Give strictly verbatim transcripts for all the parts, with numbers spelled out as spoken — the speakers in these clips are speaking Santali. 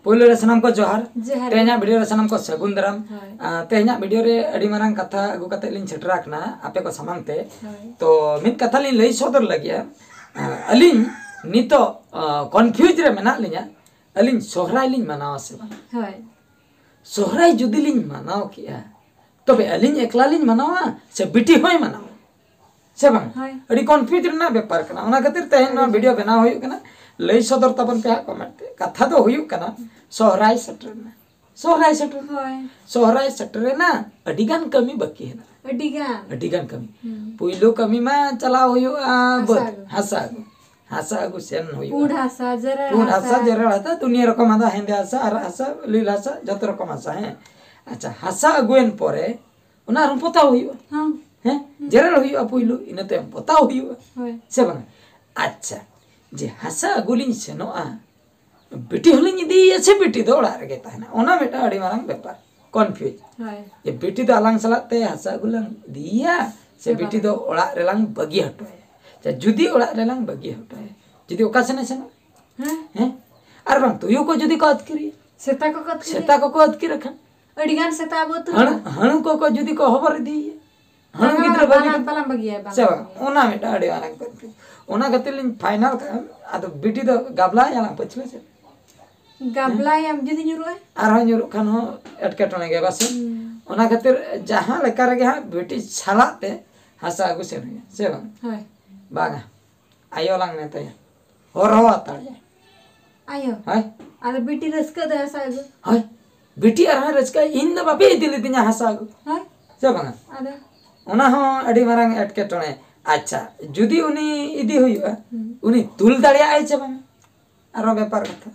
ᱯᱳᱭᱞᱳ ᱨᱮ ᱥᱟᱱᱟᱢ ᱠᱚ ᱡᱚᱦᱟᱨ᱾ ᱡᱚᱦᱟᱨ᱾ ᱛᱮᱦᱮᱧᱟᱜ ᱵᱷᱤᱰᱤᱭᱳ ᱨᱮ ᱥᱟᱱᱟᱢ ᱠᱚ ᱥᱟᱹᱜᱩᱱ ᱫᱟᱨᱟᱢ᱾ ᱦᱳᱭ᱾ ᱟᱸ, ᱛᱮᱦᱮᱧᱟᱜ ᱵᱷᱤᱰᱤᱭᱳ ᱨᱮ ᱟᱹᱰᱤ ᱢᱟᱨᱟᱝ ᱠᱟᱛᱷᱟ ᱟᱹᱜᱩ ᱠᱟᱛᱮ ᱞᱤᱧ ᱥᱮᱴᱮᱨ ᱟᱠᱟᱱᱟ ᱟᱯᱮ ᱠᱚ ᱥᱟᱢᱟᱝ ᱛᱮ᱾ ᱦᱳᱭ᱾ ᱛᱚ ᱢᱤᱫ ᱠᱟᱛᱷᱟ ᱞᱤᱧ ᱞᱟᱹᱭ ᱥᱚᱫᱚᱨ ᱞᱟᱹᱜᱤᱫᱼᱟ᱾ ᱟᱸ, ᱟᱹᱞᱤᱧ ᱱᱤᱛᱚᱜ, ᱟᱸ, ᱠᱚᱱᱯᱷᱤᱭᱩᱡᱽ ᱨᱮ ᱢᱮᱱᱟᱜ ᱞᱤᱧᱟ, ᱟᱹᱞᱤᱧ ᱥᱚᱦᱨᱟᱭ ᱞᱤᱧ ᱢᱟᱱᱟᱣᱟ ᱥᱮ ᱵᱟᱝ? ᱦᱳᱭ᱾ ᱥᱚᱦᱨᱟᱭ ᱡᱩᱫᱤ ᱞᱤᱧ ᱢᱟᱱᱟᱣ ᱠᱮᱜᱼᱟ, ᱛᱚᱵᱮ ᱟᱹᱞᱤᱧ ᱮᱠᱞᱟ ᱞᱤᱧ ᱢᱟᱱᱟᱣᱟ ᱥᱮ ᱵᱤᱴᱤ ᱦᱚᱸᱭ ᱢᱟᱱᱟᱣᱟ? ᱥᱮ ᱵᱟᱝ? ᱦᱳᱭ᱾ ᱟᱹᱰᱤ ᱠᱚᱱᱯᱷᱤᱭᱩᱡᱽ ᱨᱮᱱᱟᱜ ᱵᱮᱯᱟᱨ ᱠᱟᱱᱟ, ᱚᱱᱟ ᱠᱷᱟᱹᱛᱤᱨ ᱛᱮᱦᱮᱧ ᱱᱚᱣᱟ ᱟᱹᱰᱤ ᱵᱷᱤᱰᱤᱭᱳ ᱵᱮᱱᱟᱣ ᱦᱩᱭᱩᱜ ᱠᱟᱱᱟ᱾ ᱞᱟᱹᱭ ᱥᱚᱫᱚᱨ ᱛᱟᱵᱚᱱ ᱯᱮ ᱦᱟᱸᱜ ᱠᱚᱢᱮᱱᱴ ᱛᱮ᱾ ᱠᱟᱛᱷᱟ ᱫᱚ ᱦᱩᱭᱩᱜ ᱠᱟᱱᱟ, ᱥᱚᱦᱨᱟᱭ ᱥᱮᱴᱮᱨ ᱮᱱᱟ, ᱥᱚᱦᱨᱟᱭ ᱥᱮᱴᱮᱨ ᱮᱱᱟ᱾ ᱦᱳᱭ᱾ ᱥᱚᱦᱨᱟᱭ ᱥᱮᱴᱮᱨ ᱮᱱᱟ, ᱟᱹᱰᱤ ᱜᱟᱱ ᱠᱟᱹᱢᱤ ᱵᱟᱹᱠᱤ ᱦᱮᱱᱟᱜᱼᱟ᱾ ᱟᱹᱰᱤ ᱜᱟᱱ᱾ ᱟᱹᱰᱤ ᱜᱟᱱ ᱠᱟᱹᱢᱤ᱾ ᱦᱩᱸ᱾ ᱯᱩᱭᱞᱩ ᱠᱟᱹᱢᱤ ᱢᱟ ᱪᱟᱞᱟᱣ ᱦᱩᱭᱩᱜᱼᱟ ᱦᱟᱥᱟ ᱵᱟᱹᱫᱽ, ᱟᱹᱜᱩ᱾ ᱦᱟᱥᱟ ᱟᱹᱜᱩ᱾ ᱦᱟᱥᱟ ᱟᱹᱜᱩ ᱥᱮᱱ ᱦᱩᱭᱩᱜᱼᱟ᱾ ᱯᱩᱸᱰ ᱦᱟᱥᱟ, ᱡᱮᱨᱮᱲ ᱯᱩᱸᱰ ᱦᱟᱥᱟ, ᱦᱟᱥᱟ᱾ ᱡᱮᱨᱮᱲ ᱦᱟᱥᱟ, ᱫᱩᱱᱤᱭᱟᱹ ᱨᱚᱠᱚᱢ ᱦᱟᱥᱟ, ᱦᱮᱸᱫᱮ ᱦᱟᱥᱟ, ᱟᱨᱟᱜ ᱦᱟᱥᱟ, ᱞᱤᱞ ᱦᱟᱥᱟ, ᱡᱚᱛᱚ ᱨᱚᱠᱚᱢ ᱦᱟᱥᱟ, ᱦᱮᱸ᱾ ᱟᱪᱪᱷᱟ, ᱦᱟᱥᱟ ᱟᱹᱜᱩᱭᱮᱱ ᱯᱚᱨᱮ ᱚᱱᱟ ᱟᱨᱦᱚᱸ ᱯᱚᱛᱟᱣ ᱦᱩᱭᱩᱜᱼᱟ᱾ ᱦᱚᱸ᱾ ᱦᱮᱸ? ᱦᱩᱸ᱾ ᱡᱮᱨᱮᱲ ᱦᱩᱭᱩᱜᱼᱟ ᱯᱩᱭᱞᱩ, ᱤᱱᱟᱹ ᱛᱟᱭᱚᱢ ᱯᱚᱛᱟᱣ ᱦᱩᱭᱩᱜᱼᱟ᱾ ᱦᱳᱭ᱾ ᱥᱮ ᱵᱟᱝ? ᱟᱪᱪᱷᱟ, ᱡᱮ ᱦᱟᱥᱟ ᱟᱹᱜᱩ ᱞᱤᱧ ᱥᱮᱱᱚᱜᱼᱟ, ᱵᱤᱴᱤ ᱦᱚᱸᱞᱤᱧ ᱤᱫᱤᱭᱮᱭᱟ ᱥᱮ ᱵᱤᱴᱤ ᱫᱚ ᱚᱲᱟᱜ ᱨᱮᱜᱮ ᱛᱟᱦᱮᱱᱟ? ᱚᱱᱟ ᱢᱤᱫᱴᱟᱝ ᱟᱹᱰᱤ ᱢᱟᱨᱟᱝ ᱵᱮᱯᱟᱨ, ᱠᱚᱱᱯᱷᱤᱭᱩᱡᱽ᱾ ᱦᱳᱭ᱾ ᱡᱮ ᱵᱤᱴᱤ ᱫᱚ ᱟᱞᱟᱝ ᱥᱟᱞᱟᱜ ᱛᱮ ᱦᱟᱥᱟ ᱟᱹᱜᱩ ᱞᱟᱝ ᱤᱫᱤᱭᱮᱭᱟ ᱥᱮ ᱥᱮ ᱵᱤᱴᱤ ᱵᱟᱝ? ᱫᱚ ᱚᱲᱟᱜ ᱨᱮᱞᱟᱝ ᱵᱟᱹᱜᱤ ᱦᱚᱴᱚ ᱟᱭᱟ? ᱟᱪᱪᱷᱟ, ᱡᱩᱫᱤ ᱚᱲᱟᱜ ᱨᱮᱞᱟᱝ ᱵᱟᱹᱜᱤ ᱦᱚᱴᱚ ᱟᱭᱟ, ᱡᱩᱫᱤ ᱚᱠᱟ ᱥᱮᱱᱮ ᱥᱮᱱᱚᱜ? ᱦᱮᱸ? ᱦᱮᱸ? ᱟᱨ ᱵᱟᱝ, ᱛᱩᱭᱩ ᱠᱚ ᱡᱩᱫᱤ ᱠᱚ ᱟᱹᱛᱠᱤᱨᱮᱭᱟ? ᱥᱮᱛᱟ ᱠᱚᱠᱚ ᱟᱹᱛᱠᱤᱨᱮᱭᱟ? ᱥᱮᱛᱟ ᱠᱚᱠᱚ ᱟᱹᱛᱠᱤᱨ ᱠᱷᱟᱱ? ᱟᱹᱰᱤ ᱜᱟᱱ ᱥᱮᱛᱟ ᱟᱵᱚ ᱟᱹᱛᱩ ᱦᱟᱹᱬᱩ, ᱨᱮ᱾ ᱦᱟᱹᱬᱩ ᱠᱚᱠᱚ ᱡᱩᱫᱤ ᱠᱚ ᱦᱚᱵᱚᱨ ᱤᱫᱤᱭᱮᱭᱟ? ᱦᱟᱹᱬᱩ ᱵᱟᱝᱟ, ᱜᱤᱫᱽᱨᱟᱹ ᱵᱟᱹᱜᱤ ᱵᱟᱝᱟ, ᱠᱟᱛᱮ? ᱵᱟᱞᱟᱝ ᱵᱟᱹᱜᱤᱭᱟ, ᱵᱟᱝ ᱥᱮ ᱵᱟᱝ? ᱵᱟᱹᱜᱤᱭᱟ᱾ ᱚᱱᱟ ᱢᱤᱫᱴᱟᱝ ᱟᱹᱰᱤ ᱢᱟᱨᱟᱝ ᱠᱚᱱᱯᱷᱤᱭᱩᱡᱽ᱾ ᱚᱱᱟ ᱠᱷᱟᱹᱛᱤᱨ ᱞᱤᱧ ᱯᱷᱟᱭᱱᱟᱞ ᱠᱟᱜᱼᱟ, ᱟᱫᱚ ᱵᱤᱴᱤ ᱫᱚ ᱜᱟᱵᱞᱟᱭᱟᱞᱟᱝ ᱯᱟᱹᱪᱷᱞᱟᱹ ᱥᱮᱫ᱾ ᱜᱟᱵᱞᱟᱭᱟᱢ ᱡᱩᱫᱤ ᱧᱩᱨᱩᱜᱼᱟᱭ? ᱟᱨᱦᱚᱸ ᱧᱩᱨᱩᱜ ᱠᱷᱟᱱ ᱦᱚᱸ ᱮᱴᱠᱮᱴᱚᱬᱮ ᱜᱮ ᱵᱟᱥᱮ᱾ ᱦᱩᱸ᱾ ᱚᱱᱟ ᱠᱷᱟᱹᱛᱤᱨ ᱡᱟᱦᱟᱸ ᱞᱮᱠᱟ ᱨᱮᱜᱮ ᱦᱟᱸᱜ ᱵᱤᱴᱤ ᱥᱟᱞᱟᱜ ᱛᱮ ᱦᱟᱥᱟ ᱟᱹᱜᱩ ᱥᱮᱱ ᱦᱩᱭᱩᱜᱼᱟ, ᱥᱮ ᱵᱟᱝ? ᱦᱳᱭ᱾ ᱵᱟᱝᱟ, ᱟᱭᱳ ᱞᱟᱝ ᱢᱮᱛᱟᱭᱟ, ᱦᱚᱨᱦᱚ ᱦᱟᱛᱟᱲᱮᱭᱟ᱾ ᱟᱭᱳ? ᱦᱳᱭ᱾ ᱟᱫᱚ ᱵᱤᱴᱤ ᱨᱟᱹᱥᱠᱟᱹ ᱫᱚ ᱦᱟᱥᱟ ᱟᱹᱜᱩ? ᱦᱳᱭ᱾ ᱵᱤᱴᱤ ᱟᱨᱦᱚᱸ ᱨᱟᱹᱥᱠᱟᱹ, ᱤᱧ ᱫᱚ ᱵᱟᱯᱮ ᱤᱫᱤ ᱞᱤᱫᱤᱧᱟ ᱦᱟᱥᱟ ᱟᱹᱜᱩ᱾ ᱦᱳᱭ᱾ ᱥᱮ ᱵᱟᱝᱟ? ᱟᱫᱚ? ᱚᱱᱟ ᱦᱚᱸ ᱟᱹᱰᱤ ᱢᱟᱨᱟᱝ ᱮᱴᱠᱮᱴᱚᱬᱮ᱾ ᱟᱪᱪᱷᱟ, ᱡᱩᱫᱤ ᱩᱱᱤ ᱤᱫᱤ ᱦᱩᱭᱩᱜᱼᱟ, ᱦᱩᱸ᱾ ᱩᱱᱤ ᱛᱩᱞ ᱫᱟᱲᱮᱭᱟᱜᱼᱟᱭ ᱪᱮ ᱵᱟᱝᱟ? ᱟᱨᱦᱚᱸ ᱵᱮᱯᱟᱨ ᱠᱟᱛᱷᱟ᱾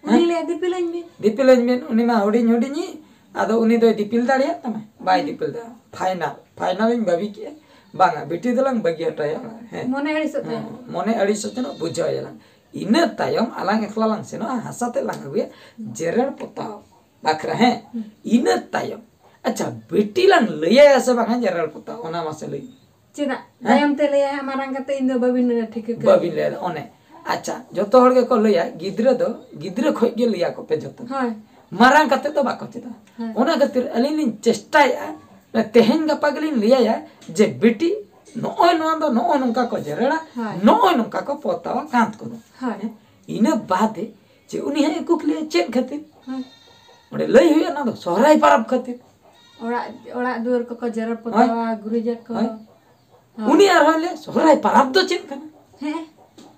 ᱩᱱᱤ ᱦᱮᱸ? ᱞᱟᱹᱭᱟ, "ᱫᱤᱯᱤᱞᱟᱹᱧ ᱵᱤᱱ᱾ ᱫᱤᱯᱤᱞᱟᱹᱧ ᱵᱤᱱ", ᱩᱱᱤ ᱢᱟ ᱦᱩᱰᱤᱧ ᱦᱩᱰᱤᱧᱤᱡ, ᱟᱫᱚ ᱩᱱᱤ ᱫᱚᱭ ᱫᱤᱯᱤᱞ ᱫᱟᱲᱮᱭᱟᱜ ᱛᱟᱢᱟ? ᱵᱟᱭ ᱦᱩᱸ᱾ ᱫᱤᱯᱤᱞ ᱫᱟᱲᱮᱭᱟᱜᱼᱟ᱾ ᱯᱷᱟᱭᱱᱟᱞ, ᱯᱷᱟᱭᱱᱟᱞᱤᱧ ᱵᱟᱹᱜᱤ ᱠᱮᱜᱼᱟ, ᱵᱟᱝᱟ, ᱵᱤᱴᱤ ᱫᱚᱞᱟᱝ ᱵᱟᱹᱜᱤ ᱦᱚᱴᱚᱭᱟ᱾ ᱦᱮᱸ᱾ ᱢᱚᱱᱮ ᱟᱹᱲᱤᱥᱚᱜ ᱛᱟᱭᱟ᱾ ᱦᱮᱸ, ᱢᱚᱱᱮ ᱟᱹᱲᱤᱥᱚᱜ ᱛᱮᱱᱟᱜ ᱵᱩᱡᱷᱟᱹᱣ ᱮᱭᱟᱞᱟᱝ᱾ ᱤᱱᱟᱹ ᱛᱟᱭᱚᱢ ᱟᱞᱟᱝ ᱮᱠᱞᱟ ᱞᱟᱝ ᱥᱮᱱᱚᱜᱼᱟ, ᱦᱟᱥᱟ ᱛᱮ ᱞᱟᱝ ᱟᱹᱜᱩᱭᱟ, ᱡᱮᱨᱮᱲ ᱯᱚᱛᱟᱣ ᱵᱟᱠᱷᱨᱟ, ᱦᱮᱸ᱾ ᱦᱩᱸ᱾ ᱤᱱᱟᱹ ᱛᱟᱭᱚᱢ, ᱟᱪᱪᱷᱟ, ᱵᱤᱴᱤ ᱞᱟᱝ ᱞᱟᱹᱭᱟᱭᱟ ᱥᱮ ᱵᱟᱝᱟ ᱡᱮᱨᱮᱲ ᱯᱚᱛᱟᱣ, ᱚᱱᱟ ᱢᱟᱥᱮ ᱞᱟᱹᱭ ᱢᱮ᱾ ᱪᱮᱫᱟᱜ? ᱦᱮᱸ? ᱛᱟᱭᱚᱢ ᱛᱮ ᱞᱟᱹᱭᱟᱭ, ᱢᱟᱨᱟᱝ ᱠᱟᱛᱮ ᱤᱧ ᱫᱚ ᱵᱟᱹᱵᱤᱱ ᱴᱷᱤᱠᱟᱹ ᱠᱟᱹᱧ᱾ ᱵᱟᱹᱵᱤᱱ ᱞᱟᱹᱭᱟ, ᱚᱱᱮ᱾ ᱟᱪᱪᱷᱟ, ᱡᱚᱛᱚ ᱦᱚᱲ ᱜᱮᱠᱚ ᱞᱟᱹᱭᱟ, ᱜᱤᱫᱽᱨᱟᱹ ᱫᱚ ᱜᱤᱫᱽᱨᱟᱹ ᱠᱷᱚᱡ ᱜᱮ ᱞᱟᱹᱭ ᱟᱠᱚ ᱯᱮ ᱡᱚᱛᱚ᱾ ᱦᱳᱭ᱾ ᱢᱟᱨᱟᱝ ᱠᱟᱛᱮ ᱫᱚ ᱵᱟᱠᱚ ᱪᱮᱫᱟ᱾ ᱦᱳᱭ᱾ ᱚᱱᱟ ᱠᱷᱟᱹᱛᱤᱨ ᱟᱹᱞᱤᱧ ᱞᱤᱧ ᱪᱮᱥᱴᱟᱭᱮᱫᱼᱟ, ᱛᱮᱦᱮᱧ ᱜᱟᱯᱟ ᱜᱮᱞᱤᱧ ᱞᱟᱹᱭᱟᱭᱟ ᱡᱮ, "ᱵᱤᱴᱤ, ᱱᱚᱜᱼᱚᱭ ᱱᱚᱣᱟ ᱫᱚ ᱱᱚᱜᱼᱚᱭ ᱱᱚᱝᱠᱟ ᱠᱚ ᱡᱮᱨᱮᱲᱟ, ᱦᱳᱭ᱾ ᱱᱚᱜᱼᱚᱭ ᱱᱚᱝᱠᱟ ᱠᱚ ᱯᱚᱛᱟᱣᱟ ᱠᱟᱸᱛ ᱠᱚᱫᱚ᱾" ᱦᱳᱭ᱾ ᱦᱮᱸ? ᱤᱱᱟᱹ ᱵᱟᱫᱮ ᱡᱮ ᱩᱱᱤ ᱦᱟᱸᱜ ᱮ ᱠᱩᱠᱞᱤᱭᱟ, "ᱪᱮᱫ ᱠᱷᱟᱹᱛᱤᱨ?" ᱦᱳᱭ᱾ ᱚᱸᱰᱮ ᱞᱟᱹᱭ ᱦᱩᱭᱩᱜᱼᱟ, "ᱱᱚᱣᱟ ᱫᱚ ᱥᱚᱦᱨᱟᱭ ᱯᱟᱨᱟᱵᱽ ᱠᱷᱟᱹᱛᱤᱨ᱾" ᱚᱲᱟᱜ, ᱚᱲᱟᱜ ᱫᱩᱣᱟᱹᱨ ᱠᱚᱠᱚ ᱡᱮᱨᱮᱲ ᱯᱚᱛᱟᱣᱟ, ᱦᱳᱭ᱾ ᱜᱩᱨᱤᱡᱟᱠᱚ᱾ ᱦᱳᱭ᱾ ᱦᱳᱭ᱾ ᱩᱱᱤ ᱟᱨᱦᱚᱸᱭ ᱞᱟᱹᱭᱟ, "ᱥᱚᱦᱨᱟᱭ ᱯᱟᱨᱟᱵᱽ ᱫᱚ ᱪᱮᱫ ᱠᱟᱱᱟ?" ᱦᱮᱸ᱾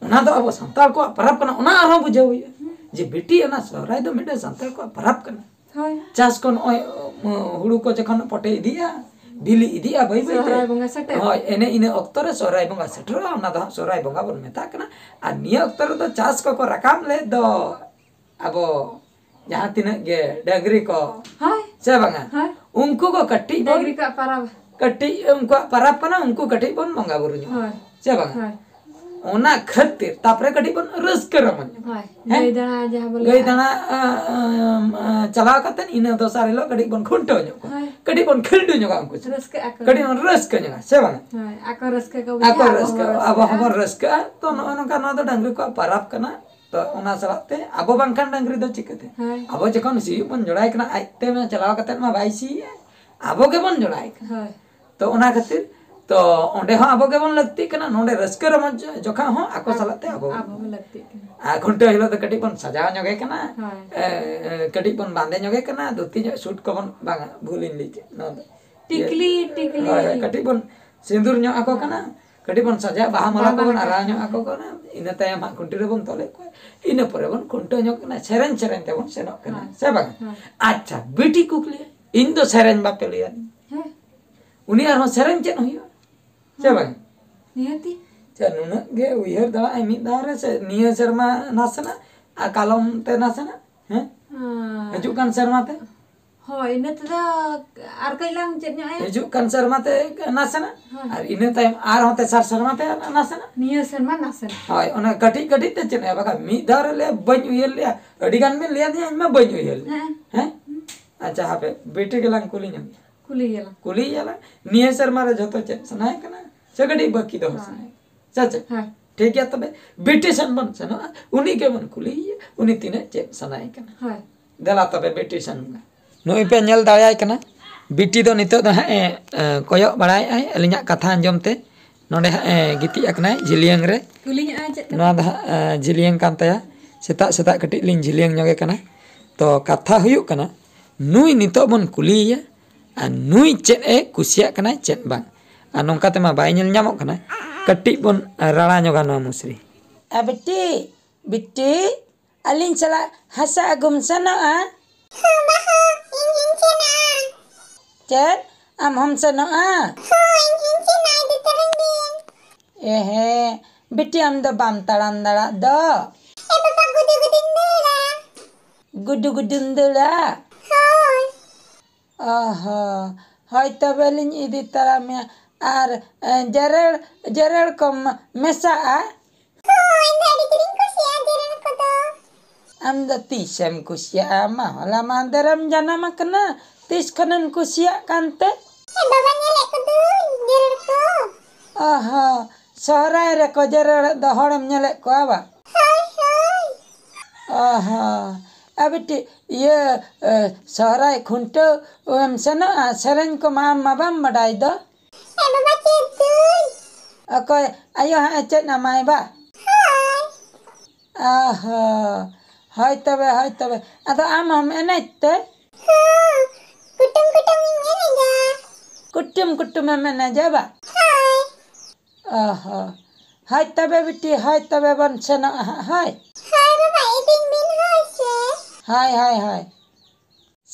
ᱚᱱᱟ ᱫᱚ ᱟᱵᱚ ᱥᱟᱱᱛᱟᱲ ᱠᱚᱣᱟᱜ ᱯᱟᱨᱟᱵᱽ ᱠᱟᱱᱟ, ᱚᱱᱟ ᱟᱨᱦᱚᱸ ᱵᱩᱡᱷᱟᱹᱣ ᱦᱩᱭᱩᱜᱼᱟ᱾ ᱦᱩᱸ᱾ ᱡᱮ ᱵᱤᱴᱤ, ᱚᱱᱟ ᱥᱚᱦᱨᱟᱭ ᱫᱚ ᱢᱤᱫᱴᱮᱱ ᱥᱟᱱᱛᱟᱲ ᱠᱚᱣᱟᱜ ᱯᱟᱨᱟᱵᱽ ᱠᱟᱱᱟ᱾ ᱦᱳᱭ᱾ ᱪᱟᱥ ᱠᱚ ᱱᱚᱜᱼᱚᱭ, ᱩᱢ, ᱦᱩᱲᱩ ᱠᱚ ᱡᱚᱠᱷᱚᱱ ᱯᱚᱴᱮ ᱤᱫᱤᱜᱼᱟ, ᱵᱤᱞᱤ ᱤᱫᱤᱜᱼᱟ ᱵᱟᱹᱭ ᱵᱟᱹᱭ ᱛᱮ᱾ ᱥᱚᱦᱨᱟᱭ ᱵᱚᱸᱜᱟ ᱥᱮᱴᱮᱨ᱾ ᱦᱳᱭ, ᱮᱱᱮ ᱤᱱᱟᱹ ᱚᱠᱛᱚ ᱨᱮ ᱥᱚᱦᱨᱟᱭ ᱵᱚᱸᱜᱟ ᱥᱮᱴᱮᱨᱚᱜᱼᱟ, ᱚᱱᱟ ᱫᱚ ᱦᱟᱸᱜ ᱥᱚᱦᱨᱟᱭ ᱵᱚᱸᱜᱟ ᱵᱚᱱ ᱢᱮᱛᱟᱜ ᱠᱟᱱᱟ᱾ ᱟᱨ ᱱᱤᱭᱟᱹ ᱚᱠᱛᱚ ᱨᱮᱫᱚ ᱪᱟᱥ ᱠᱚᱠᱚ ᱨᱟᱠᱟᱵ ᱞᱮᱫ ᱫᱚ ᱟᱵᱚ ᱡᱟᱦᱟᱸ ᱛᱤᱱᱟᱹᱜ ᱜᱮ ᱰᱟᱹᱝᱨᱤ ᱠᱚ, ᱦᱳᱭ᱾ ᱥᱮ ᱵᱟᱝᱟ? ᱦᱳᱭ᱾ ᱩᱱᱠᱩ ᱠᱚ ᱠᱟᱹᱴᱤᱡ ᱵᱚᱱ, ᱰᱟᱹᱝᱨᱤ ᱠᱚᱣᱟᱜ ᱯᱟᱨᱟᱵᱽ᱾ ᱠᱟᱹᱴᱤᱡ ᱩᱱᱠᱩᱣᱟᱜ ᱯᱟᱨᱟᱵᱽ ᱠᱟᱱᱟ, ᱩᱱᱠᱩ ᱠᱟᱹᱴᱤᱡ ᱵᱚᱱ ᱵᱚᱸᱜᱟ ᱵᱩᱨᱩ ᱧᱚᱜᱼᱟ᱾ ᱦᱳᱭ᱾ ᱥᱮ ᱵᱟᱝᱟ? ᱦᱳᱭ᱾ ᱚᱱᱟ ᱠᱷᱟᱹᱛᱤᱨ ᱛᱟᱯᱚᱨᱮ ᱠᱟᱹᱴᱤᱡ ᱵᱚᱱ ᱨᱟᱹᱥᱠᱟᱹ ᱨᱚᱢᱚᱡᱽ ᱧᱚᱜᱼᱟ᱾ ᱦᱳᱭ᱾ ᱦᱮᱸ? ᱜᱟᱹᱭ ᱫᱟᱬᱟ ᱡᱟᱦᱟᱸ ᱵᱚᱱ ᱜᱟᱹᱭ ᱞᱟᱹᱭᱟ᱾ ᱫᱟᱬᱟ, ᱟᱸ, ᱟᱸ, ᱟᱸ, ᱪᱟᱞᱟᱣ ᱠᱟᱛᱮ ᱤᱱᱟᱹ ᱫᱚᱥᱟᱨ ᱦᱤᱞᱳᱜ ᱠᱟᱹᱴᱤᱡ ᱵᱚᱱ ᱠᱷᱩᱱᱴᱟᱹᱣ ᱧᱚᱜ ᱠᱚᱣᱟ᱾ ᱦᱳᱭ᱾ ᱠᱟᱹᱴᱤᱡ ᱵᱚᱱ ᱠᱷᱤᱞᱰᱩ ᱧᱚᱜᱼᱟ ᱩᱱᱠᱩ ᱥᱟᱞᱟᱜ᱾ ᱨᱟᱹᱥᱠᱟᱹᱜ ᱟᱠᱚ᱾ ᱠᱟᱹᱴᱤᱡ ᱵᱚᱱ ᱨᱟᱹᱥᱠᱟᱹ ᱧᱚᱜᱼᱟ, ᱥᱮ ᱵᱟᱝᱟ? ᱦᱳᱭ, ᱟᱠᱚ ᱨᱟᱹᱥᱠᱟᱹ ᱠᱚ ᱵᱩᱡᱷᱟᱹᱣᱟ, ᱟᱠᱚ ᱟᱵᱚ ᱨᱟᱹᱥᱠᱟᱹ, ᱦᱚᱸᱵᱚᱱ ᱟᱵᱚ ᱨᱟᱹᱥᱠᱟᱹᱜᱼᱟ᱾ ᱦᱚᱸᱵᱚᱱ ᱨᱟᱹᱥᱠᱟᱹᱜᱼᱟ᱾ ᱛᱚ, ᱱᱚᱜᱼᱚ ᱱᱚᱝᱠᱟ, ᱱᱚᱣᱟ ᱫᱚ ᱰᱟᱹᱝᱨᱤ ᱠᱚᱣᱟᱜ ᱯᱟᱨᱟᱵᱽ ᱠᱟᱱᱟ᱾ ᱛᱚ, ᱚᱱᱟ ᱥᱟᱞᱟᱜ ᱛᱮ ᱟᱵᱚ ᱵᱟᱝᱠᱷᱟᱱ ᱰᱟᱹᱝᱨᱤ ᱫᱚ ᱪᱤᱠᱟᱹᱛᱮ? ᱦᱳᱭ᱾ ᱟᱵᱚ ᱡᱚᱠᱷᱚᱱ ᱥᱤᱭᱳᱜ ᱵᱚᱱ ᱡᱚᱲᱟᱭ ᱠᱟᱱᱟ, ᱟᱡᱛᱮ ᱢᱟ ᱪᱟᱞᱟᱣ ᱠᱟᱛᱮ ᱢᱟ ᱵᱟᱭ ᱥᱤᱭᱟ, ᱟᱵᱚ ᱜᱮᱵᱚᱱ ᱡᱚᱲᱟᱭ ᱠᱟᱱᱟ᱾ ᱦᱳᱭ᱾ ᱛᱚ, ᱚᱱᱟ ᱠᱷᱟᱹᱛᱤᱨ, ᱛᱚ, ᱚᱸᱰᱮ ᱦᱚᱸ ᱟᱵᱚ ᱜᱮᱵᱚᱱ ᱞᱟᱹᱠᱛᱤᱜ ᱠᱟᱱᱟ, ᱱᱚᱰᱮ ᱨᱟᱹᱥᱠᱟᱹ ᱨᱚᱢᱚᱡᱽ ᱡᱚᱠᱷᱟ ᱦᱚᱸ ᱟᱠᱚ ᱟᱵ-, ᱥᱟᱞᱟᱜ ᱛᱮ ᱟᱵᱚ ᱟᱵᱚ ᱵᱚᱱ ᱞᱟᱹᱠᱛᱤᱜ ᱠᱟᱱᱟ᱾ ᱟᱨ ᱠᱷᱩᱱᱴᱟᱹᱣ ᱦᱤᱞᱳᱜ ᱫᱚ ᱠᱟᱹᱴᱤᱡ ᱵᱚᱱ ᱥᱟᱡᱟᱣ ᱧᱚᱜᱮ ᱠᱟᱱᱟ, ᱦᱳᱭ᱾ ᱮ, ᱮ, ᱠᱟᱹᱴᱤᱡ ᱵᱚᱱ ᱵᱟᱸᱫᱮ ᱧᱚᱜᱮ ᱠᱟᱱᱟ, ᱫᱷᱩᱛᱤ ᱧᱚᱜ, ᱥᱩᱴ ᱠᱚᱵᱚᱱ, ᱵᱟᱝᱟ, ᱵᱷᱩᱞᱤᱧ ᱞᱟᱹᱭ ᱠᱮᱫ, ᱱᱚᱣᱟ ᱫᱚ ᱴᱤᱠᱞᱤ, ᱤᱭᱟᱹ, ᱴᱤᱠᱞᱤ᱾ ᱦᱳᱭ, ᱦᱳᱭ, ᱠᱟᱹᱴᱤᱡ ᱵᱚᱱ ᱥᱤᱸᱫᱩᱨ ᱧᱚᱜ ᱟᱠᱚ ᱦᱳᱭ᱾ ᱠᱟᱱᱟ, ᱠᱟᱹᱴᱤᱡ ᱵᱚᱱ ᱥᱟᱡᱟᱜ, ᱵᱟᱦᱟ ᱢᱟᱞᱟ ᱵᱟᱦᱟ ᱠᱚᱵᱚᱱ ᱢᱟᱞᱟ ᱟᱨᱟᱣ ᱠᱚ᱾ ᱧᱚᱜ ᱟᱠᱚ ᱠᱟᱱᱟ, ᱤᱱᱟᱹ ᱛᱟᱭᱚᱢ ᱦᱟᱸᱜ ᱠᱷᱩᱱᱴᱤ ᱨᱮᱵᱚᱱ ᱛᱚᱞᱮᱫ ᱠᱚᱣᱟ, ᱤᱱᱟᱹ ᱯᱚᱨᱮ ᱵᱚᱱ ᱠᱷᱩᱱᱴᱟᱹᱣ ᱧᱚᱜ ᱠᱟᱱᱟ, ᱥᱮᱨᱮᱧ ᱥᱮᱨᱮᱧ ᱛᱮᱵᱚᱱ ᱥᱮᱱᱚᱜ ᱠᱟᱱᱟ, ᱦᱳᱭ᱾ ᱥᱮ ᱵᱟᱝᱟ? ᱦᱳᱭ᱾ ᱟᱪᱪᱷᱟ, ᱵᱤᱴᱤ ᱠᱩᱠᱞᱤ, ᱤᱧ ᱫᱚ ᱥᱮᱨᱮᱧ ᱵᱟᱯᱮ ᱞᱟᱹᱭᱟ᱾ ᱦᱮᱸ᱾ ᱩᱱᱤ ᱟᱨᱦᱚᱸ ᱥᱮᱨᱮᱧ ᱪᱮᱫ ᱦᱩᱭᱩᱜᱼᱟ? ᱥᱮ ᱦᱮᱸ᱾ ᱵᱟᱝ? ᱱᱤᱦᱟᱹᱛᱤ᱾ ᱪᱮ ᱱᱩᱱᱟᱹᱜ ᱜᱮ ᱩᱭᱦᱟᱹᱨ ᱫᱟᱲᱮᱭᱟᱜᱼᱟᱭ ᱢᱤᱫ ᱫᱷᱟᱣ ᱨᱮ, ᱥᱮ ᱱᱤᱭᱟᱹ ᱥᱮᱨᱢᱟ ᱱᱟᱥᱮᱱᱟᱜ, ᱟᱨ ᱠᱟᱞᱚᱢ ᱛᱮ ᱱᱟᱥᱮᱱᱟᱜ, ᱦᱮᱸ? ᱦᱮᱸ᱾ ᱦᱤᱡᱩᱜ ᱠᱟᱱ ᱥᱮᱨᱢᱟ ᱛᱮ? ᱦᱳᱭ, ᱤᱱᱟᱹ ᱛᱮᱫᱚ ᱟᱨ ᱠᱟᱹᱡ ᱞᱟᱝ ᱪᱮᱫ ᱧᱚᱜ ᱟᱭᱟ᱾ ᱦᱤᱡᱩᱜ ᱠᱟᱱ ᱥᱮᱨᱢᱟ ᱛᱮ ᱱᱟᱥᱮᱱᱟᱜ, ᱦᱳᱭ᱾ ᱟᱨ ᱤᱱᱟᱹ ᱛᱟᱭᱚᱢ ᱟᱨᱦᱚᱸ ᱛᱮᱥᱟᱨ ᱥᱮᱨᱢᱟ ᱛᱮ ᱱᱟᱥᱮᱱᱟᱜ᱾ ᱱᱤᱭᱟᱹ ᱥᱮᱨᱢᱟ ᱱᱟᱥᱮᱱᱟᱜ᱾ ᱦᱳᱭ, ᱚᱱᱟ ᱠᱟᱹᱴᱤᱡ ᱠᱟᱹᱴᱤᱡ ᱛᱮ ᱪᱮᱫ ᱦᱩᱭᱩᱜᱼᱟ? ᱵᱟᱠᱷᱟᱱ ᱢᱤᱫ ᱫᱷᱟᱣ ᱨᱮ ᱞᱟᱹᱭᱟ, "ᱵᱟᱹᱧ ᱩᱭᱦᱟᱹᱨ ᱞᱮᱜᱼᱟ", ᱟᱹᱰᱤ ᱜᱟᱱ ᱵᱤᱱ ᱞᱟᱹᱭᱟᱫᱤᱧᱟ, ᱤᱧ ᱢᱟ ᱵᱟᱹᱧ ᱩᱭᱦᱟᱹᱨ ᱞᱮᱜᱼᱟ᱾ ᱦᱮᱸ᱾ ᱦᱮᱸ? ᱦᱩᱸ᱾ ᱟᱪᱪᱷᱟ, ᱦᱟᱯᱮ, ᱵᱤᱴᱤ ᱜᱮᱞᱟᱝ ᱠᱩᱞᱤ ᱧᱚᱜ᱾ ᱠᱩᱞᱤ ᱜᱮᱞᱟᱝ᱾ ᱠᱩᱞᱤ ᱜᱮᱞᱟᱝ᱾ ᱱᱤᱭᱟᱹ ᱥᱮᱨᱢᱟ ᱨᱮ ᱡᱷᱚᱛᱚ ᱪᱮᱫ ᱥᱟᱱᱟᱭᱮ ᱠᱟᱱᱟ? ᱥᱮ ᱠᱟᱹᱴᱤᱡ ᱵᱟᱹᱠᱤ ᱫᱚᱦᱚ ᱦᱳᱭ᱾ ᱥᱟᱱᱟᱭᱮ? ᱥᱮ ᱪᱮᱫ? ᱦᱳᱭ᱾ ᱴᱷᱤᱠ ᱜᱮᱭᱟ, ᱛᱚᱵᱮ ᱵᱤᱴᱤ ᱥᱮᱱ ᱵᱚᱱ ᱥᱮᱱᱚᱜᱼᱟ, ᱩᱱᱤ ᱜᱮᱵᱚᱱ ᱠᱩᱞᱤᱭᱮᱭᱟ, ᱩᱱᱤ ᱛᱤᱱᱟᱹᱜ ᱪᱮᱫ ᱥᱟᱱᱟᱭᱮ ᱠᱟᱱᱟ᱾ ᱦᱳᱭ᱾ ᱫᱮᱞᱟ ᱛᱚᱵᱮ ᱵᱤᱴᱤ ᱥᱮᱱ ᱵᱚᱱ᱾ ᱱᱩᱭ ᱯᱮ ᱧᱮᱞ ᱫᱟᱲᱮᱭᱟᱭ ᱠᱟᱱᱟ, ᱵᱤᱴᱤ ᱫᱚ ᱱᱤᱛᱚᱜ ᱫᱚ ᱦᱟᱸᱜ ᱮ, ᱮ, ᱠᱚᱭᱚᱜ ᱵᱟᱲᱟᱭᱮᱫᱼᱟᱭ ᱟᱹᱞᱤᱧᱟᱜ ᱠᱟᱛᱷᱟ ᱟᱸᱡᱚᱢ ᱛᱮ᱾ ᱱᱚᱰᱮ ᱦᱟᱸᱜ ᱮ ᱜᱤᱛᱤᱡ ᱟᱠᱟᱱᱟᱭ ᱡᱷᱤᱞᱭᱟᱹᱝ ᱨᱮ᱾ ᱠᱩᱞᱤᱧᱮᱫᱼᱟᱭ ᱪᱮᱫ ᱠᱟᱛᱷᱟ? ᱱᱚᱣᱟ ᱫᱚ ᱦᱟᱸᱜ ᱮ, ᱡᱷᱤᱞᱭᱟᱹᱝ ᱠᱟᱱ ᱛᱟᱭᱟ᱾ ᱥᱮᱛᱟᱜ ᱥᱮᱛᱟᱜ ᱠᱟᱹᱴᱤᱡ ᱞᱤᱧ ᱡᱷᱤᱞᱭᱟᱹᱝ ᱧᱚᱜᱮ ᱠᱟᱱᱟ᱾ ᱛᱚ ᱠᱟᱛᱷᱟ ᱦᱩᱭᱩᱜ ᱠᱟᱱᱟ, ᱱᱩᱭ ᱱᱤᱛᱚᱜ ᱵᱚᱱ ᱠᱩᱞᱤᱭᱮᱭᱟ ᱟᱨ ᱱᱩᱭ ᱪᱮᱫ ᱮ ᱠᱩᱥᱤᱭᱟᱜ ᱠᱟᱱᱟᱭ ᱪᱮᱫ ᱵᱟᱝ᱾ ᱟᱨ ᱱᱚᱝᱠᱟ ᱛᱮᱢᱟ ᱵᱟᱭ ᱧᱮᱞ ᱧᱟᱢᱚᱜ ᱠᱟᱱᱟ, ᱠᱟᱹᱴᱤᱡ ᱵᱚᱱ ᱨᱟᱲᱟ ᱧᱚᱜᱟ ᱱᱚᱣᱟ ᱢᱩᱥᱨᱤ᱾ ᱮ ᱵᱤᱴᱤ, ᱵᱤᱴᱤ, ᱟᱹᱞᱤᱧ ᱥᱟᱞᱟᱜ ᱦᱟᱥᱟ ᱟᱹᱜᱩᱢ ᱥᱮᱱᱚᱜᱼᱟ? ᱦᱚᱸ ᱵᱟᱹᱦᱩ, ᱤᱧ ᱦᱚᱧ ᱥᱮᱱᱚᱜᱼᱟ᱾ ᱪᱮᱫ? ᱟᱢ ᱦᱚᱢ ᱥᱮᱱᱚᱜᱼᱟ? ᱦᱳᱭ, ᱤᱧ ᱦᱚᱧ ᱥᱮᱱᱚᱜᱼᱟ, ᱤᱫᱤ ᱛᱚᱨᱟᱧ ᱵᱤᱱ᱾ ᱮ ᱦᱮᱸ, ᱵᱤᱴᱤ ᱟᱢ ᱫᱚ ᱵᱟᱢ ᱛᱟᱲᱟᱢ ᱫᱟᱲᱮᱭᱟᱜ ᱫᱚ᱾ ᱮ ᱵᱟᱵᱟ, ᱜᱩᱰᱩ ᱜᱩᱰᱩᱧ ᱫᱟᱹᱲᱟ᱾ ᱜᱩᱰᱩ ᱜᱩᱰᱩᱢ ᱫᱟᱹᱲᱟ? ᱦᱳᱭ᱾ ᱚ ᱦᱚᱸ, ᱦᱳᱭ ᱛᱚᱵᱮ ᱞᱤᱧ ᱤᱫᱤ ᱛᱟᱨᱟ ᱢᱮᱭᱟ᱾ ᱟᱨ ᱮ, ᱡᱮᱨᱮᱲ, ᱡᱮᱨᱮᱲ ᱠᱚᱢ ᱢᱮᱥᱟᱜᱼᱟ? ᱦᱳᱭ, ᱤᱧ ᱫᱚ ᱟᱹᱰᱤ ᱡᱳᱨᱤᱧ ᱠᱩᱥᱤᱭᱟᱜᱼᱟ ᱡᱮᱨᱮᱲ ᱠᱚᱫᱚ᱾ ᱟᱢ ᱫᱚ ᱛᱤᱥᱮᱢ ᱠᱩᱥᱤᱭᱟᱜᱼᱟ? ᱢᱟ, ᱦᱚᱞᱟ ᱢᱟᱦᱫᱮᱨᱮᱢ ᱡᱟᱱᱟᱢ ᱟᱠᱟᱱᱟ, ᱛᱤᱥ ᱠᱷᱚᱱᱮᱢ ᱠᱩᱥᱤᱭᱟᱜ ᱠᱟᱱᱛᱮ? ᱮ ᱵᱟᱵᱟ, ᱧᱮᱞᱮᱫ ᱠᱚᱫᱚᱧ ᱡᱮᱨᱮᱲ ᱠᱚ᱾ ᱚ ᱦᱚᱸ, ᱥᱚᱦᱨᱟᱭ ᱨᱮᱠᱚ ᱡᱮᱨᱮᱲᱮᱫ ᱫᱚ ᱦᱚᱲᱮᱢ ᱧᱮᱞᱮᱫ ᱠᱚᱣᱟ ᱵᱟ? ᱦᱳᱭ, ᱦᱳᱭ᱾ ᱚ ᱦᱚᱸ, ᱮ ᱵᱤᱴᱤ, ᱤᱭᱟᱹ, ᱮ, ᱥᱚᱦᱨᱟᱭ ᱠᱷᱩᱱᱴᱟᱹᱣ ᱮᱢ ᱥᱮᱱᱚᱜᱼᱟ? ᱥᱮᱨᱮᱧ ᱠᱚᱢᱟ ᱟᱢ ᱢᱟ ᱵᱟᱢ ᱵᱟᱰᱟᱭ ᱫᱚ᱾ ᱮ ᱵᱟᱵᱟ, ᱪᱮᱫ ᱫᱚᱧ? ᱚᱠᱚᱭ ᱟᱭᱳ ᱦᱟᱸᱜ ᱮ ᱪᱮᱫ ᱟᱢᱟᱭ ᱵᱟ? ᱦᱳᱭ᱾ ᱚ ᱦᱚᱸ, ᱦᱳᱭ ᱛᱚᱵᱮ, ᱦᱳᱭ ᱛᱚᱵᱮ᱾ ᱟᱫᱚ ᱟᱢ ᱦᱚᱸᱢ ᱮᱱᱮᱡ ᱛᱮ? ᱦᱚᱸ, ᱠᱩᱴᱩᱢ ᱠᱩᱴᱩᱢ ᱤᱧ ᱮᱱᱮᱡᱟ᱾ ᱠᱩᱴᱩᱢ ᱠᱩᱴᱩᱢᱮᱢ ᱮᱱᱮᱡᱟ ᱵᱟ? ᱦᱳᱭ᱾ ᱚ ᱦᱚᱸ, ᱦᱳᱭ ᱛᱚᱵᱮ ᱵᱤᱴᱤ, ᱦᱳᱭ ᱛᱚᱵᱮ ᱵᱚᱱ ᱥᱮᱱᱚᱜᱼᱟ ᱦᱟᱸᱜ, ᱦᱳᱭ᱾ ᱦᱳᱭ ᱵᱟᱵᱟ, ᱤᱫᱤᱧ ᱵᱤᱱ, ᱦᱳᱭ ᱥᱮ᱾ ᱦᱳᱭ, ᱦᱳᱭ, ᱦᱳᱭ᱾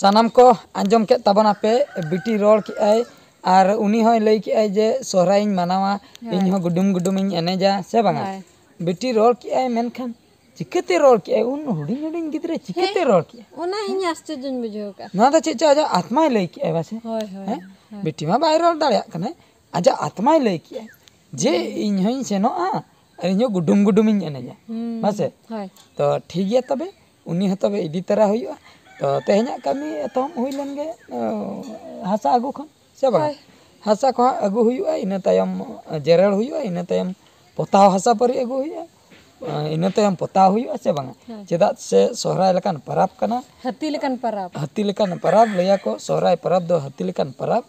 ᱥᱟᱱᱟᱢ ᱠᱚ ᱟᱸᱡᱚᱢ ᱠᱮᱫ ᱛᱟᱵᱚᱱᱟᱯᱮ, ᱵᱤᱴᱤ ᱨᱚᱲ ᱠᱮᱜᱼᱟᱭ ᱟᱨ ᱩᱱᱤ ᱦᱚᱸᱭ ᱞᱟᱹᱭ ᱠᱮᱜᱼᱟᱭ ᱡᱮ ᱥᱚᱦᱨᱟᱭᱤᱧ ᱢᱟᱱᱟᱣᱟ, ᱦᱳᱭ᱾ ᱤᱧ ᱦᱚᱸ ᱜᱩᱰᱩᱢ ᱜᱩᱰᱩᱢᱤᱧ ᱮᱱᱮᱡᱟ, ᱥᱮ ᱵᱟᱝᱟ? ᱦᱳᱭ᱾ ᱵᱤᱴᱤ ᱨᱚᱲ ᱠᱮᱜᱼᱟᱭ, ᱢᱮᱱᱠᱷᱟᱱ ᱪᱤᱠᱟᱹᱛᱮ ᱨᱚᱲ ᱠᱮᱜᱼᱟᱭ? ᱩᱱ ᱦᱩᱰᱤᱧ ᱦᱩᱰᱤᱧ ᱜᱤᱫᱽᱨᱟᱹ ᱪᱤᱠᱟᱹᱛᱮ ᱦᱮᱸ, ᱨᱚᱲ ᱠᱮᱜᱼᱟᱭ? ᱚᱱᱟ ᱤᱧ ᱟᱥᱪᱚᱨᱡᱚᱧ ᱵᱩᱡᱷᱟᱹᱣ ᱠᱟᱜᱼᱟ᱾ ᱱᱚᱣᱟ ᱫᱚ ᱪᱮᱫ ᱪᱚ ᱟᱡᱟᱜ ᱟᱛᱢᱟᱭ ᱞᱟᱹᱭ ᱠᱮᱜᱼᱟᱭ ᱵᱟᱥᱮ? ᱦᱳᱭ, ᱦᱳᱭ, ᱦᱮᱸ? ᱦᱳᱭ᱾ ᱵᱤᱴᱤ ᱢᱟ ᱵᱟᱭ ᱨᱚᱲ ᱫᱟᱲᱮᱭᱟᱜ ᱠᱟᱱᱟᱭ, ᱟᱡᱟᱜ ᱟᱛᱢᱟᱭ ᱞᱟᱹᱭ ᱠᱮᱜᱼᱟᱭ ᱡᱮ, ᱦᱩᱸ᱾ ᱤᱧ ᱦᱚᱧ ᱥᱮᱱᱚᱜᱼᱟ ᱟᱨ ᱤᱧ ᱦᱚᱸ ᱜᱩᱰᱩᱢ ᱜᱩᱰᱩᱢᱤᱧ ᱮᱱᱮᱡᱟ᱾ ᱦᱩᱸ, ᱵᱟᱥᱮ? ᱦᱳᱭ᱾ ᱛᱚ ᱴᱷᱤᱠ ᱜᱮᱭᱟ, ᱛᱚᱵᱮ ᱩᱱᱤ ᱦᱚᱸ ᱛᱚᱵᱮ ᱤᱫᱤ ᱛᱟᱨᱟ ᱦᱩᱭᱩᱜᱼᱟ᱾ ᱛᱚ ᱛᱮᱦᱮᱧᱟᱜ ᱠᱟᱹᱢᱤ ᱮᱛᱚᱦᱚᱵ ᱦᱩᱭ ᱞᱮᱱ ᱜᱮ, ᱚ, ᱦᱟᱥᱟ ᱟᱹᱜᱩ ᱠᱷᱚᱱ, ᱥᱮ ᱵᱟᱝ? ᱦᱳᱭ᱾ ᱦᱟᱥᱟ ᱠᱚᱦᱚᱸ ᱟᱹᱜᱩ ᱦᱩᱭᱩᱜᱼᱟ, ᱤᱱᱟᱹ ᱛᱟᱭᱚᱢ ᱡᱮᱨᱮᱲ ᱦᱩᱭᱩᱜᱼᱟ, ᱤᱱᱟᱹ ᱛᱟᱭᱚᱢ ᱯᱚᱛᱟᱣ ᱦᱟᱥᱟ ᱯᱟᱹᱨᱤ ᱟᱹᱜᱩ ᱦᱩᱭᱩᱜᱼᱟ᱾ ᱟᱸ, ᱤᱱᱟᱹ ᱛᱟᱭᱚᱢ ᱯᱚᱛᱟᱣ ᱦᱩᱭᱩᱜᱼᱟ, ᱥᱮ ᱵᱟᱝᱟ? ᱦᱮᱸ᱾ ᱪᱮᱫᱟᱜ ᱥᱮ ᱥᱚᱦᱨᱟᱭ ᱞᱮᱠᱟᱱ ᱯᱟᱨᱟᱵᱽ ᱠᱟᱱᱟ᱾ ᱦᱟᱹᱛᱤ ᱞᱮᱠᱟᱱ ᱯᱟᱨᱟᱵᱽ᱾ ᱦᱟᱹᱛᱤ ᱞᱮᱠᱟᱱ ᱯᱟᱨᱟᱵᱽ, ᱞᱟᱹᱭᱟᱠᱚ ᱥᱚᱦᱨᱟᱭ ᱯᱟᱨᱟᱵᱽ ᱫᱚ ᱦᱟᱹᱛᱤ ᱞᱮᱠᱟᱱ ᱯᱟᱨᱟᱵᱽ᱾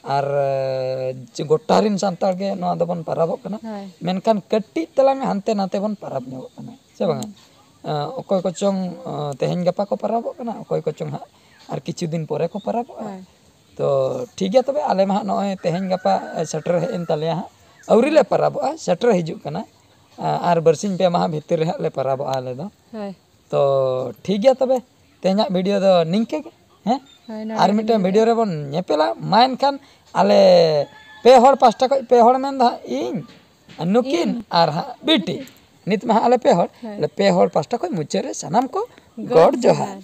ᱟᱨ ᱮ, ᱜᱚᱴᱟ ᱨᱮᱱ ᱥᱟᱱᱛᱟᱲ ᱜᱮ ᱱᱚᱣᱟ ᱫᱚᱵᱚᱱ ᱯᱟᱨᱟᱵᱚᱜ ᱠᱟᱱᱟ᱾ ᱦᱳᱭ᱾ ᱢᱮᱱᱠᱷᱟᱱ ᱠᱟᱹᱴᱤᱡ ᱛᱟᱞᱟᱝ ᱦᱟᱱᱛᱮ ᱱᱟᱛᱮ ᱵᱚᱱ ᱯᱟᱨᱟᱵᱽ ᱧᱚᱜᱚᱜ ᱠᱟᱱᱟ, ᱥᱮ ᱵᱟᱝᱟ? ᱦᱩᱸ᱾ ᱮ, ᱚᱠᱚᱭ ᱠᱚᱪᱚᱝ ᱮ, ᱛᱮᱦᱮᱧ ᱜᱟᱯᱟ ᱠᱚ ᱯᱟᱨᱟᱵᱚᱜ ᱠᱟᱱᱟ, ᱚᱠᱚᱭ ᱠᱚᱪᱚᱝ ᱦᱟᱸᱜ ᱟᱨ ᱠᱤᱪᱷᱩ ᱫᱤᱱ ᱯᱚᱨᱮ ᱠᱚ ᱯᱟᱨᱟᱵᱚᱜᱼᱟ᱾ ᱦᱳᱭ᱾ ᱛᱚ ᱴᱷᱤᱠ ᱜᱮᱭᱟ, ᱛᱚᱵᱮ ᱟᱞᱮ ᱢᱟ ᱦᱟᱸᱜ ᱱᱚᱜᱼᱚᱭ ᱛᱮᱦᱮᱧ ᱜᱟᱯᱟ ᱮ, ᱥᱮᱴᱮᱨ ᱦᱮᱡ ᱮᱱ ᱛᱟᱞᱮᱭᱟ ᱦᱟᱸᱜ᱾ ᱟᱹᱣᱨᱤ ᱞᱮ ᱯᱟᱨᱟᱵᱚᱜᱼᱟ, ᱥᱮᱴᱮᱨ ᱦᱤᱡᱩᱜ ᱠᱟᱱᱟ᱾ ᱟ-, ᱟᱨ ᱵᱟᱨᱥᱤᱧ ᱯᱮ ᱢᱟᱦᱟ ᱵᱷᱤᱛᱤᱨ ᱨᱮ ᱦᱟᱸᱜ ᱞᱮ ᱯᱟᱨᱟᱵᱚᱜᱼᱟ ᱟᱞᱮ ᱫᱚ᱾ ᱦᱳᱭ᱾ ᱛᱚ ᱴᱷᱤᱠ ᱜᱮᱭᱟ, ᱛᱚᱵᱮ ᱛᱮᱦᱮᱧᱟᱜ ᱵᱷᱤᱰᱤᱭᱳ ᱫᱚ ᱱᱤᱝᱠᱟᱹ ᱜᱮ᱾ ᱦᱮᱸ? ᱦᱳᱭ, ᱱᱚᱰᱮ ᱟᱨ ᱜᱮ ᱢᱤᱫᱴᱮᱱ ᱱᱤᱝᱠᱟᱹ᱾ ᱵᱷᱤᱰᱤᱭᱳ ᱨᱮᱵᱚᱱ ᱧᱮᱯᱮᱞᱟ᱾ ᱢᱟ ᱮᱱᱠᱷᱟᱱ ᱟᱞᱮ ᱯᱮ ᱦᱚᱲ ᱯᱟᱥᱴᱟ ᱠᱷᱚᱱ ᱯᱮ ᱦᱚᱲ ᱢᱮᱱ ᱫᱚ ᱦᱟᱸᱜ ᱤᱧ, ᱱᱩᱠᱤᱱ ᱤᱧ᱾ ᱟᱨ ᱦᱟᱸᱜ ᱵᱤᱴᱤ᱾ ᱱᱤᱛ ᱢᱟ ᱦᱟᱸᱜ ᱟᱞᱮ ᱯᱮ ᱦᱚᱲ᱾ ᱦᱳᱭ᱾ ᱟᱞᱮ ᱯᱮ ᱦᱚᱲ ᱯᱟᱥᱴᱟ ᱠᱷᱚᱱ ᱢᱩᱪᱟᱹᱫ ᱨᱮ ᱥᱟᱱᱟᱢ ᱠᱚ ᱜᱚᱰ ᱜᱚᱰ ᱡᱚᱦᱟᱨ᱾ ᱡᱚᱦᱟᱨ᱾